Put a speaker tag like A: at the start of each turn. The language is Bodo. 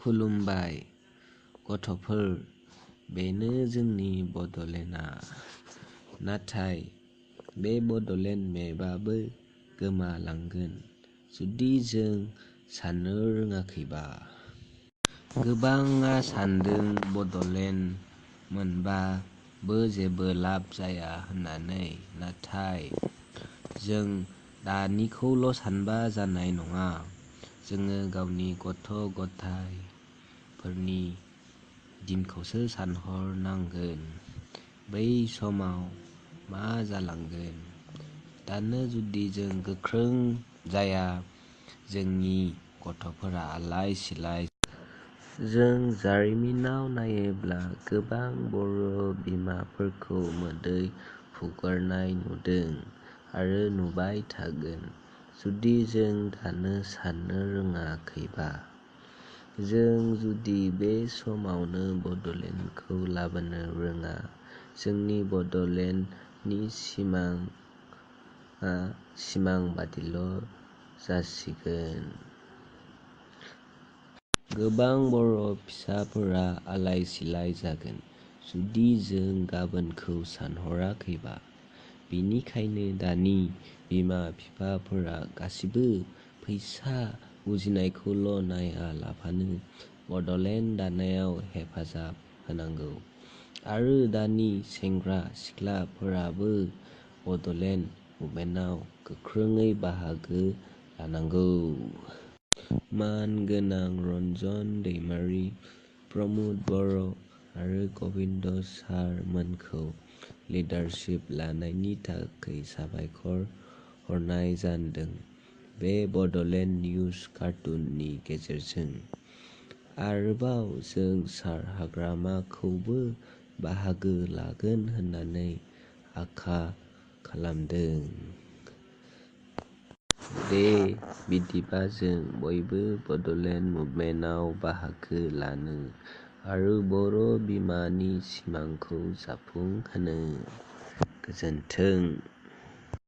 A: खुलुमबाय गथ'फोर, बेनो जोंनि बड'लेण्डआ। नाथाय बे बड'लेण्ड मेपआबो गोमालांगोन जुदि जों साननो रोङाखैबा। गोबाङा सान्दों बड'लेण्ड मोनबाबो जेबो लाब जाया होननानै। नाथाय जों दानिखौल' सानबा जानाय नङा। जोङो गावनि गथ' गथायफोरनि दिनखौसो सानहरनांगोन। बै समाव मा जालांगोन। दानो जुदि जों गोख्रों जाया, जोंनि गथ'फोरा आलाय सिलाय। जों जारिमिनाव नायोब्ला गोबां बर' बिमाफोरखौ मोदै फुगारनाय नुदों आरो नुबाय थागोन। जुदि जों दानो साननो रोङाखैबा, जों जुदि बे समावनो बड'लेण्डखौ लाबोनो रोङा, जोंनि बड'लेण्डनि सिमांआ सिमां बादिल' जासिगोन। गोबां बर' फिसाफोरा आलाय सिलाय जागोन जुदि जों गाबोनखौ सानहराखैबा। बेनिखायनो दानि बिमा बिफाफोरा गासिबो फैसा उजिनायखौल' नाया लाबानो बड'लेण्ड दानायाव हेफाजाब होनांगौ। आरो दानि सेंग्रा सिख्लाफोराबो बड'लेण्ड मुभमेन्टआव गोख्रोङै बाहागो लानांगौ। मानगोनां रन्जन दैमारि, प्रमद बर' आरो गबिन्द सार मोनखौ लिडारशिप लानायनि थाखै साबायखर हरनाय जादों बे बड'लेण्ड निउज कार्टुननि गेजेरजों। आरोबाव जों सार हाग्रामाखौबो बाहागो लागोन होननानै आखा खालामदों। दे बिदिबा जों बयबो बड'लेण्ड मुभमेन्टआव बाहागो लानो आरो बर' बिमानि सिमांखौ जाफुंहोनो। गोजोन्थों।